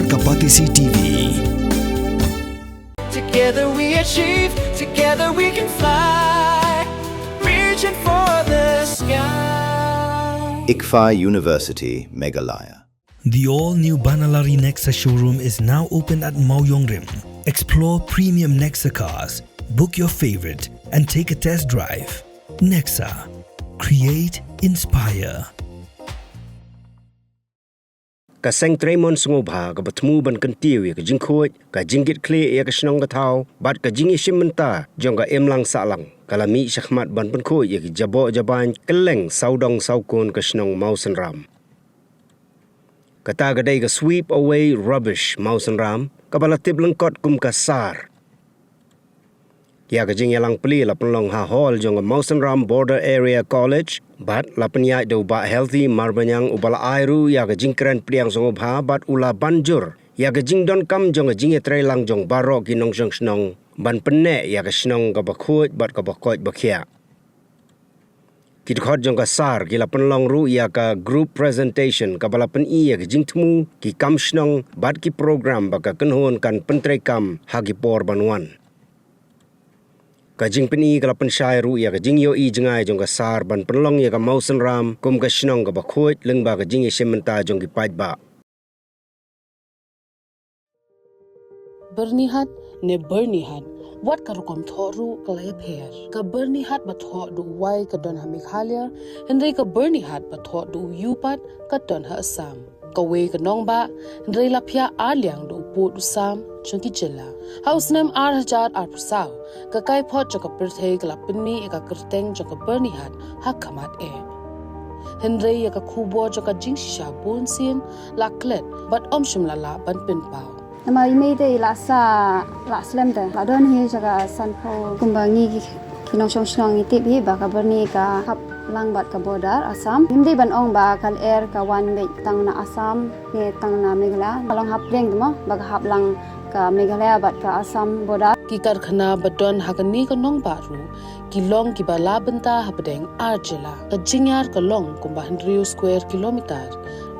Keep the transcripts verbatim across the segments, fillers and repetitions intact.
Ka Batesi T V. Together we achieve, together we can fly, reaching for the sky. ICFAI University, Meghalaya. The all-new Banalari Nexa showroom is now open at Mawjongrim. Explore premium Nexa cars, book your favorite, and take a test drive. Nexa. Create, inspire. Ka seng trei mon sngewbha kaba thmu ban kyntiew ïa ka jingkhuid, ka jingkitkhlieh ïa ka shnong ka thaw bad ka jingïashim bynta jong ka imlang sahlang, ka la mih shakhmat ban pynkhuid ïa ki jaboh jabain kylleng sawdong sawkun ka shnong Mawsynram. Kata ka dei ka Sweep Away Rubbish Mawsynram, kaba la tip lyngkot kum ka SAR. Ïa ka jingïalang plie la pynlong ha hall jong ka Mawsynram Border Area College bad la pynïaid da u Bah Healthy Marbaniang, uba la ai ruh ïa ka jingkren pdiang sngewbha bad u la ban jur ïa ka jingdonkam jong ka jingïatreilang jong baroh ki nongshong shnong ban pynneh ïa ka shnong kaba khuid bad kaba koit ba khiah. Ki dkhot jong ka SAR ki la pynlong ruh ïa ka group presentation kaba la pyni ïa ka jingthmu, ki kam shnong bad ki program ba ka kynhun kan pyntreikam ha ki por ban wan. Ka jingpyni ka la pynshai ruh ïa ka jingïohi jngai jong ka SAR ban pynlong ïa ka Mawsynram kum ka shnong kaba khuid lyngba ka jingïashim bynta jong ki paidbah. Byrnihat ne Byrnihat, wat ka rukom thoh ruh ka la ïapher. Ka Byrnihat ba thoh da u Y ka don ha Meghalaya, hynrei ka Byrnihat ba thoh da u U pat ka don ha Assam. Kawei ka nongbah, hynrei la phiah arliang da u pud u sam jong ki jylla. Ha u snem ar hajar arphew saw, ka kaiphod jong ka pyrthei ka la pynmih ïa ka kyrteng jong ka Byrnihat ha khmat eh. Hynrei ïa ka khubor jong ka jingshisha bunsien la klet bad ym shym la lah ban pynpaw. Namar i mei te i la sah, la slem te, la don hi sha ka sanphew. Kumba ngi ki, ki nongshong shnong ngi tip hi ba ka Byrni ka hap lang bad ka border Assam. Ngim dei ban ong ba ka lyer ka wan beit tang na Assam ne tang na Meghalaya. Ka long hapdeng te mo ba ka hap lang ka Meghalaya bad ka Assam border. Ki karkhana ba don ha kane ka nongbah ruh ki long kiba la bynta hapdeng ar jylla. Ka jingïar ka long kumba hynriew square kilometer.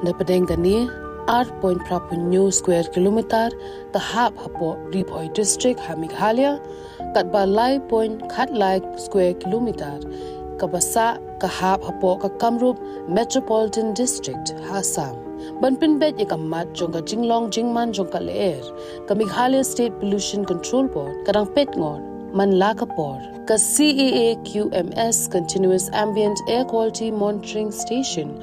Napdeng kane, ar point phra phew square kilometer ka hap hapoh Ri Bhoi District ha Meghalaya, katba lai point khatlai square kilometer kaba sah ka hap hapoh ka Kamrup Metropolitan District ha Assam. Ban pynbeit ïa ka mat jong ka jinglong jingman jong ka lyer, ka Meghalaya State Pollution Control Board ka dang peit ngor man la ka por. Ka C A A Q M S, Continuous Ambient Air Quality Monitoring Station,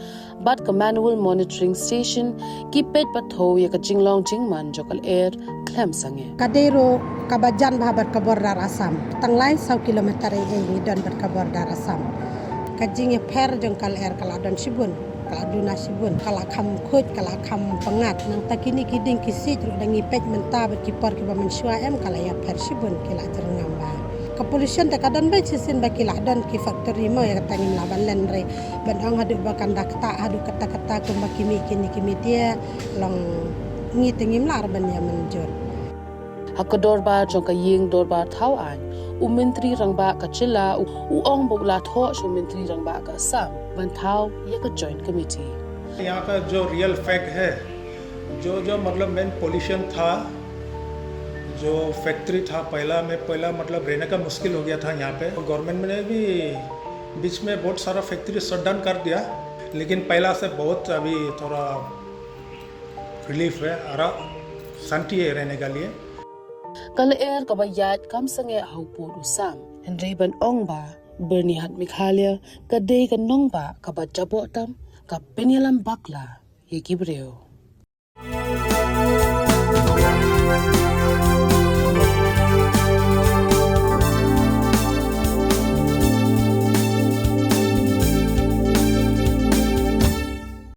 bad ka Manual Monitoring Station, ki peit pathew ïa ka jinglong jingman jong ka lyer khlem sangeh. Ka dei ruh kaba jan bha bad ka border Assam. Tang lai saw kilometer ei ei ngi don bad ka border Assam. Ka jingïapher jong ka lyer ka la don shibun. Ka la duna shibun, ka la kham khuid, ka la kham pyngngad. Nangta kine ki dieng ki siej ruh da ngi peit mynta bad ki por kiba mynshuwa em ka la ïapher shibun, ki la jyrngam bha. Ka pollution te ka don beit shisien ba ki la don ki factory mo, ïa kata ngim lah ban len re. Ban ong haduh ba kan da ktah haduh katta katta kumba ki mih kine ki media, long ngi te ngim lah re ban ïa mynjur. Ha ka dorbar jong ka ïing dorbar thaw aiñ, u Myntri Rangbah ka jylla u, u ong ba u la thoh sha u Myntri Rangbah ka Assam ban thaw ïa ka Joint Committee. यहाँ का जो रियल फैक्ट है, जो जो मतलब मेन पोल्यूशन था, जो फैक्ट्री था पहला में, पहला मतलब रहने का मुश्किल हो गया था यहाँ पे। गवर्नमेंट ने भी बीच में बहुत सारा फैक्ट्री शट डाउन कर दिया, लेकिन पहला से बहुत अभी थोड़ा रिलीफ है, आराम, शांति है रहने के लिए। Ka lyer kaba ïaid kam sangeh ha u pud u sam. Hynrei ban ong ba Byrnihat Meghalaya ka dei ka nongbah kaba jaboh tam, ka pynïalam bakla ïa ki briew.